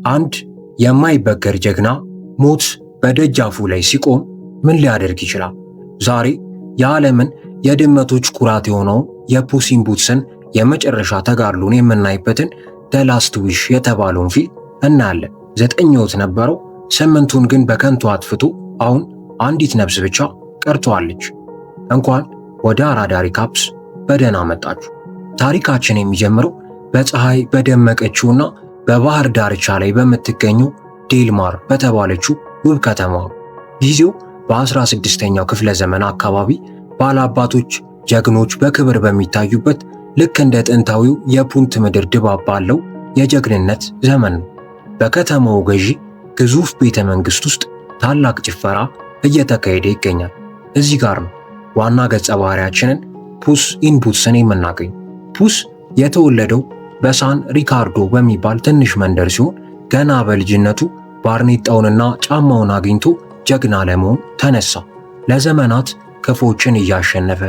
አንድ የማይበገር ጀግና ሞት በደጃፉ ላይ ሲቆም ምን ሊያደርግ ይችላል? ዛሬ የዓለምን የድመቶች ኩራት የሆነው የ Puss in Boots ን የመጨረሻ ተጋድሎን የምናይበትን The Last Wish የተባለውን ፊልም እናያለን። 9 ሕይወት ነበረው፣ 8ቱን ግን በከንቱ አጥፍቶ አሁን አንዲት ነፍስ ብቻ ቀርተዋለች። እንኳን ወደ አራዳ Recaps በደህና መጣችሁ። ታሪካችን የሚጀምረው በፀሐይ በደመቀችውና በባህር ዳርቻ ላይ በምትገኘው ዴልማር በተባለችው ውብ ከተማ ነው። ጊዜው በ16ኛው ክፍለ ዘመን አካባቢ ባላባቶች ጀግኖች በክብር በሚታዩበት ልክ እንደ ጥንታዊው የፑንት ምድር ድባብ ባለው የጀግንነት ዘመን ነው። በከተማው ገዢ ግዙፍ ቤተ መንግሥት ውስጥ ታላቅ ጭፈራ እየተካሄደ ይገኛል። እዚህ ጋር ነው ዋና ገጸ ባህሪያችንን Puss in Boots ን የምናገኝ። ፑስ የተወለደው በሳን ሪካርዶ በሚባል ትንሽ መንደር ሲሆን ገና በልጅነቱ ባርኔጣውንና ጫማውን አግኝቶ ጀግና ለመሆን ተነሳ። ለዘመናት ክፎችን እያሸነፈ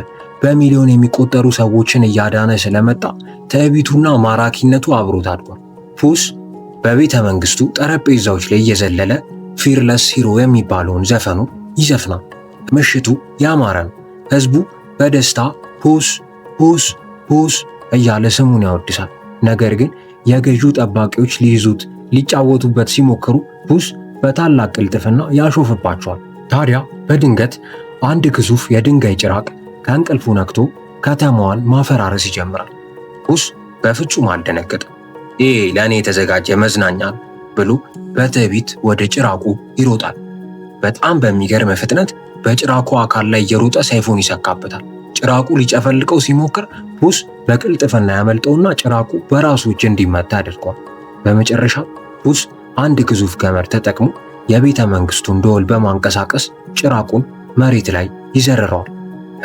በሚሊዮን የሚቆጠሩ ሰዎችን እያዳነ ስለመጣ ትዕቢቱና ማራኪነቱ አብሮት አድጓል። ፑስ በቤተ መንግስቱ ጠረጴዛዎች ላይ እየዘለለ Fearless Hero የሚባለውን ዘፈኑ ይዘፍናል። ምሽቱ ያማረ ነው። ህዝቡ በደስታ ፑስ ፑስ ፑስ እያለ ስሙን ያወድሳል። ነገር ግን የገዢው ጠባቂዎች ሊይዙት ሊጫወቱበት ሲሞክሩ ፑስ በታላቅ ቅልጥፍና ያሾፍባቸዋል። ታዲያ በድንገት አንድ ግዙፍ የድንጋይ ጭራቅ ከእንቅልፉ ነቅቶ ከተማዋን ማፈራረስ ይጀምራል። ፑስ በፍጹም አልደነገጠም። ይህ ለእኔ የተዘጋጀ መዝናኛ ብሎ በትዕቢት ወደ ጭራቁ ይሮጣል። በጣም በሚገርም ፍጥነት በጭራቁ አካል ላይ እየሮጠ ሰይፉን ይሰካበታል። ጭራቁ ሊጨፈልቀው ሲሞክር ፑስ በቅልጥፍና ያመልጠውና ጭራቁ በራሱ እጅ እንዲመታ ያደርገዋል። በመጨረሻ ፑስ አንድ ግዙፍ ገመድ ተጠቅሞ የቤተ መንግስቱን ደወል በማንቀሳቀስ ጭራቁን መሬት ላይ ይዘርረዋል።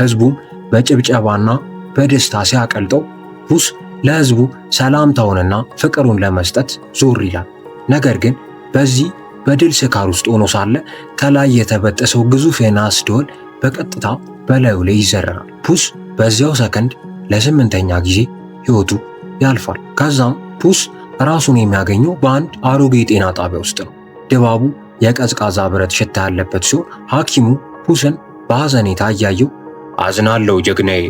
ህዝቡም በጭብጨባና በደስታ ሲያቀልጠው ፑስ ለህዝቡ ሰላምታውንና ፍቅሩን ለመስጠት ዞር ይላል። ነገር ግን በዚህ በድል ስካር ውስጥ ሆኖ ሳለ ከላይ የተበጠሰው ግዙፍ የናስ ደወል በቀጥታ በላዩ ላይ ይዘረራል። ፑስ በዚያው ሰከንድ ለ8ኛ ጊዜ ህይወቱ ያልፋል። ከዛም ፑስ ራሱን የሚያገኘው በአንድ አሮጌ የጤና ጣቢያ ውስጥ ነው። ድባቡ የቀዝቃዛ ብረት ሽታ ያለበት ሲሆን ሐኪሙ ፑስን በሐዘኔታ እያየው አዝናለው ጀግናዬ፣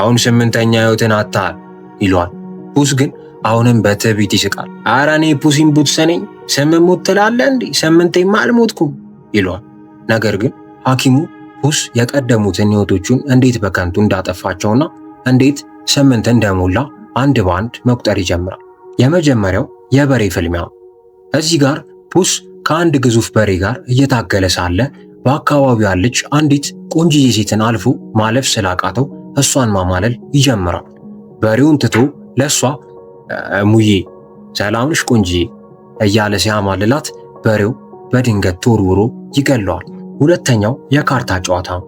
አሁን 8ኛ ህይወትን አጥተሃል ይለዋል። ፑስ ግን አሁንም በትዕቢት ይስቃል። ኧረ እኔ Puss in Boots ነኝ፣ 8 ሞት ትላለህ እንዴ? 8ማ አልሞትኩም ይለዋል። ነገር ግን ሐኪሙ ፑስ የቀደሙትን ህይወቶቹን እንዴት በከንቱ እንዳጠፋቸውና እንዴት 8 እንደሞላ አንድ በአንድ መቁጠር ይጀምራል። የመጀመሪያው የበሬ ፍልሚያ ነው። እዚህ ጋር ፑስ ከአንድ ግዙፍ በሬ ጋር እየታገለ ሳለ በአካባቢው ያለች አንዲት ቆንጅዬ ሴትን አልፎ ማለፍ ስላቃተው እሷን ማማለል ይጀምራል። በሬውን ትቶ ለእሷ ሙዬ ሰላም ነሽ ቆንጅዬ እያለ ሲያማልላት በሬው በድንገት ተወርውሮ ይገለዋል። ሁለተኛው የካርታ ጨዋታ ነው።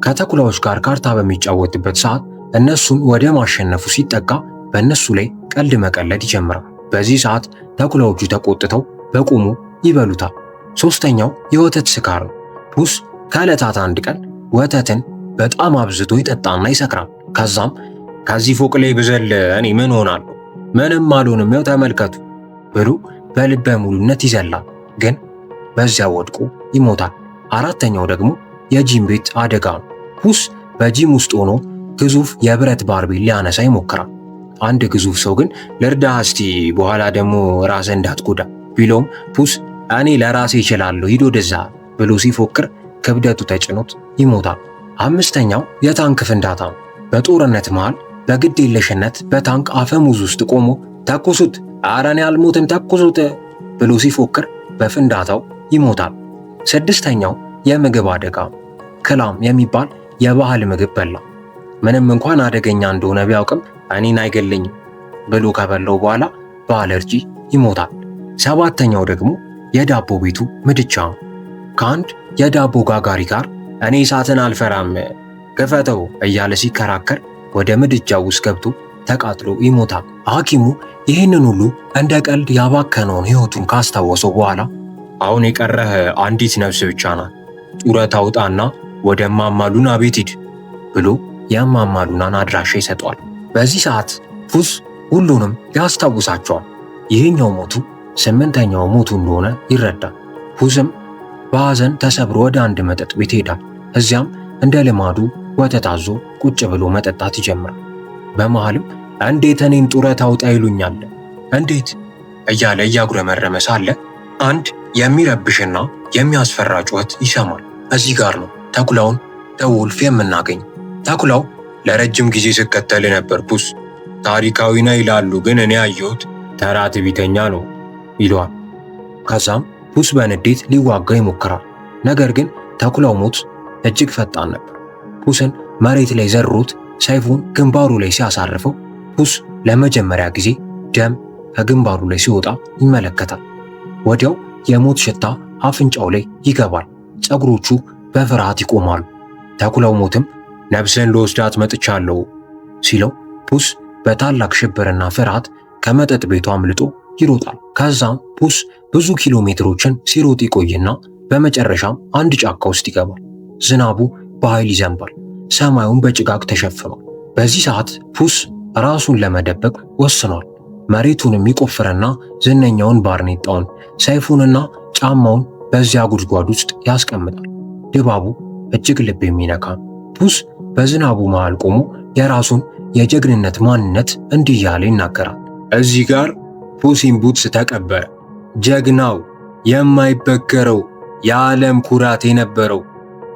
ከተኩላዎች ጋር ካርታ በሚጫወትበት ሰዓት እነሱን ወደ ማሸነፉ ሲጠጋ በእነሱ ላይ ቀልድ መቀለድ ይጀምራል። በዚህ ሰዓት ተኩላዎቹ ተቆጥተው በቁሙ ይበሉታል። ሶስተኛው የወተት ስካር ነው። ፑስ ከዕለታት አንድ ቀን ወተትን በጣም አብዝቶ ይጠጣና ይሰክራል። ከዛም ከዚህ ፎቅ ላይ ብዘል እኔ ምን ሆናለሁ? ምንም አልሆንም፣ ያው ተመልከቱ ብሎ በልበ ሙሉነት ይዘላል። ግን በዚያ ወድቆ ይሞታል። አራተኛው ደግሞ የጂም ቤት አደጋ ነው። ፑስ በጂም ውስጥ ሆኖ ግዙፍ የብረት barbell ሊያነሳ ይሞክራል። አንድ ግዙፍ ሰው ግን ልርዳህ እስቲ በኋላ ደግሞ ራስህ እንዳትጎዳ ቢለውም ፑስ እኔ ለራሴ እችላለሁ ሂድ ወደዛ ብሎ ሲፎክር ክብደቱ ተጭኖት ይሞታል። አምስተኛው የታንክ ፍንዳታ ነው። በጦርነት መሃል በግድ የለሽነት በታንክ አፈሙዝ ውስጥ ቆሞ ተኩሱት፣ ኧረ እኔ አልሞትም ተኩሱት ብሎ ሲፎክር በፍንዳታው ይሞታል። ስድስተኛው የምግብ አደጋ ነው። clam የሚባል የባህል ምግብ በላ። ምንም እንኳን አደገኛ እንደሆነ ቢያውቅም እኔን አይገለኝም ብሎ ከበላው በኋላ በአለርጂ ይሞታል። ሰባተኛው ደግሞ የዳቦ ቤቱ ምድጃ ነው። ከአንድ የዳቦ ጋጋሪ ጋር እኔ እሳትን አልፈራም ክፈተው እያለ ሲከራከር ወደ ምድጃው ውስጥ ገብቶ ተቃጥሎ ይሞታል። ሐኪሙ ይህንን ሁሉ እንደ ቀልድ ያባከነውን ሕይወቱን ካስታወሰው በኋላ አሁን የቀረህ አንዲት ነፍስ ብቻ ናት፣ ጡረታ ውጣና ወደ እማማ ሉና ቤት ሂድ ብሎ የእማማ ሉናን አድራሻ ይሰጠዋል። በዚህ ሰዓት ፑስ ሁሉንም ያስታውሳቸዋል። ይህኛው ሞቱ ስምንተኛው ሞቱ እንደሆነ ይረዳል። ፑስም በሐዘን ተሰብሮ ወደ አንድ መጠጥ ቤት ይሄዳል። እዚያም እንደ ልማዱ ወተት አዞ ቁጭ ብሎ መጠጣት ይጀምራል። በመሃልም እንዴት እኔን ጡረታ አውጣ ይሉኛል እንዴት እያለ እያጉረመረመ ሳለ አንድ የሚረብሽና የሚያስፈራ ጩኸት ይሰማል። እዚህ ጋር ነው ተኩላውን the wolf የምናገኝ። ተኩላው ለረጅም ጊዜ ስከተል ነበር ፑስ፣ ታሪካዊ ነህ ይላሉ፣ ግን እኔ ያየሁት ተራ ትዕቢተኛ ነው ይለዋል። ከዛም ፑስ በንዴት ሊዋጋ ይሞክራል። ነገር ግን ተኩላው ሞት እጅግ ፈጣን ነበር። ፑስን መሬት ላይ ዘርሮት ሰይፉን ግንባሩ ላይ ሲያሳርፈው ፑስ ለመጀመሪያ ጊዜ ደም ከግንባሩ ላይ ሲወጣ ይመለከታል። ወዲያው የሞት ሽታ አፍንጫው ላይ ይገባል። ፀጉሮቹ በፍርሃት ይቆማሉ። ተኩላው ሞትም ነፍስህን ልወስዳት መጥቻለሁ ሲለው ፑስ በታላቅ ሽብርና ፍርሃት ከመጠጥ ቤቱ አምልጦ ይሮጣል። ከዛም ፑስ ብዙ ኪሎ ሜትሮችን ሲሮጥ ይቆይና በመጨረሻም አንድ ጫካ ውስጥ ይገባል። ዝናቡ በኃይል ይዘንባል። ሰማዩን በጭጋግ ተሸፍኗል። በዚህ ሰዓት ፑስ ራሱን ለመደበቅ ወስኗል። መሬቱንም ይቆፍርና ዝነኛውን ባርኔጣውን፣ ሰይፉንና ጫማውን በዚያ ጉድጓድ ውስጥ ያስቀምጣል። ድባቡ እጅግ ልብ የሚነካ ነው። ፑስ በዝናቡ መሃል ቆሞ የራሱን የጀግንነት ማንነት እንዲህ እያለ ይናገራል። እዚህ ጋር Puss in Boots ተቀበረ። ጀግናው፣ የማይበገረው፣ የዓለም ኩራት የነበረው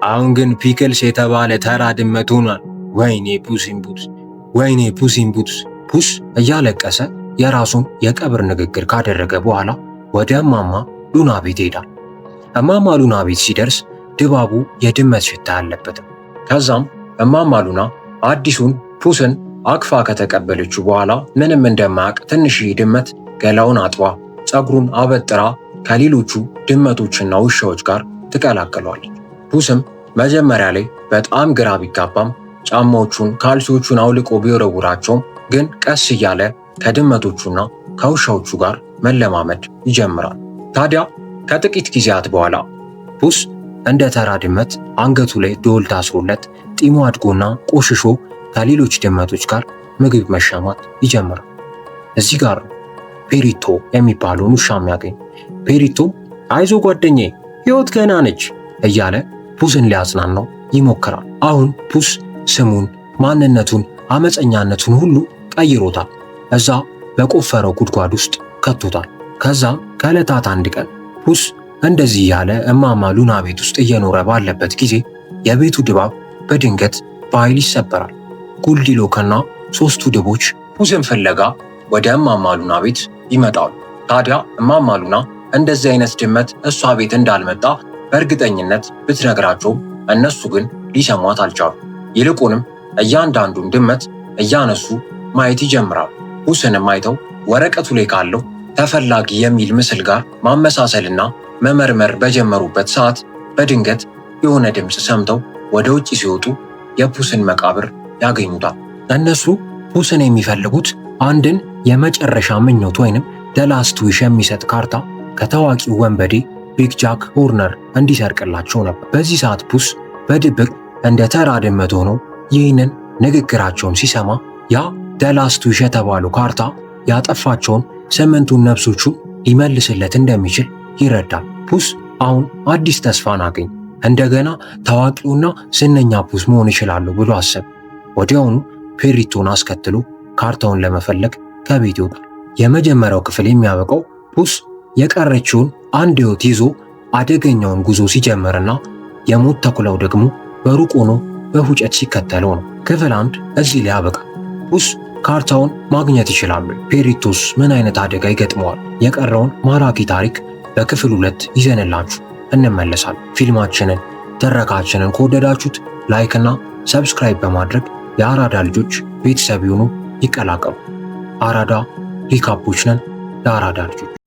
አሁን ግን ፒክልስ የተባለ ተራ ድመት ሆኗል። ወይኔ Puss in Boots፣ ወይኔ Puss in Boots። ፑስ እያለቀሰ የራሱን የቀብር ንግግር ካደረገ በኋላ ወደ እማማ ሉና ቤት ይሄዳል። እማማ ሉና ቤት ሲደርስ ድባቡ የድመት ሽታ ያለበትም። ከዛም እማማ ሉና አዲሱን ፑስን አቅፋ ከተቀበለችው በኋላ ምንም እንደማያውቅ ትንሽዬ ድመት ገላውን አጥባ ፀጉሩን አበጥራ ከሌሎቹ ድመቶችና ውሻዎች ጋር ትቀላቀለዋለች። ፑስም መጀመሪያ ላይ በጣም ግራ ቢጋባም ጫማዎቹን፣ ካልሲዎቹን አውልቆ ቢወረውራቸውም ግን ቀስ እያለ ከድመቶቹና ከውሻዎቹ ጋር መለማመድ ይጀምራል። ታዲያ ከጥቂት ጊዜያት በኋላ ፑስ እንደ ተራ ድመት አንገቱ ላይ ደወል ታስሮለት ጢሙ አድጎና ቆሽሾ ከሌሎች ድመቶች ጋር ምግብ መሻማት ይጀምራል። እዚህ ጋር ፔሪቶ የሚባለውን ውሻ የሚያገኝ። ፔሪቶ አይዞ ጓደኛዬ፣ ሕይወት ገና ነች እያለ ፑስን ሊያጽናናው ይሞክራል። አሁን ፑስ ስሙን፣ ማንነቱን፣ አመፀኛነቱን ሁሉ ቀይሮታል። እዛ በቆፈረው ጉድጓድ ውስጥ ከቶታል። ከዛም ከዕለታት አንድ ቀን ፑስ እንደዚህ ያለ እማማ ሉና ቤት ውስጥ እየኖረ ባለበት ጊዜ የቤቱ ድባብ በድንገት በኃይል ይሰበራል። ጉልዲሎክና ሶስቱ ድቦች ፑስን ፍለጋ ወደ እማማ ሉና ቤት ይመጣሉ። ታዲያ እማማ ሉና እንደዚህ አይነት ድመት እሷ ቤት እንዳልመጣ በእርግጠኝነት ብትነግራቸውም እነሱ ግን ሊሰሟት አልቻሉ። ይልቁንም እያንዳንዱን ድመት እያነሱ ማየት ይጀምራሉ። ፑስንም አይተው ወረቀቱ ላይ ካለው ተፈላጊ የሚል ምስል ጋር ማመሳሰልና መመርመር በጀመሩበት ሰዓት በድንገት የሆነ ድምፅ ሰምተው ወደ ውጭ ሲወጡ የፑስን መቃብር ያገኙታል። እነሱ ፑስን የሚፈልጉት አንድን የመጨረሻ ምኞት ወይንም the last wish የሚሰጥ ካርታ ከታዋቂው ወንበዴ ቢግ ጃክ ሆርነር እንዲሰርቅላቸው ነበር። በዚህ ሰዓት ፑስ በድብቅ እንደ ተራ ድመት ሆኖ ይህንን ንግግራቸውን ሲሰማ ያ the last wish የተባለው ካርታ ያጠፋቸውን ስምንቱን ነፍሶቹን ሊመልስለት እንደሚችል ይረዳል። ፑስ አሁን አዲስ ተስፋን አገኘ። እንደገና ታዋቂውና ዝነኛ ፑስ መሆን እችላለሁ ብሎ አሰበ። ወዲያውኑ ፔሪቶን አስከትሎ ካርታውን ለመፈለግ ከቤት ይወጣል። የመጀመሪያው ክፍል የሚያበቃው ፑስ የቀረችውን አንድ ሕይወት ይዞ አደገኛውን ጉዞ ሲጀምርና የሞት ተኩላው ደግሞ በሩቅ ሆኖ በፉጨት ሲከተለው ነው። ክፍል አንድ እዚህ ላይ ያበቃል። ፑስ ካርታውን ማግኘት ይችላሉ? ፔሪቶስ ምን አይነት አደጋ ይገጥመዋል? የቀረውን ማራኪ ታሪክ በክፍል ሁለት ይዘንላችሁ እንመለሳለን። ፊልማችንን ትረካችንን ከወደዳችሁት like እና subscribe በማድረግ የአራዳ ልጆች ቤተሰብ ይሁኑ፣ ይቀላቀሉ። አራዳ recap ኦች ነን ለአራዳ ልጆች።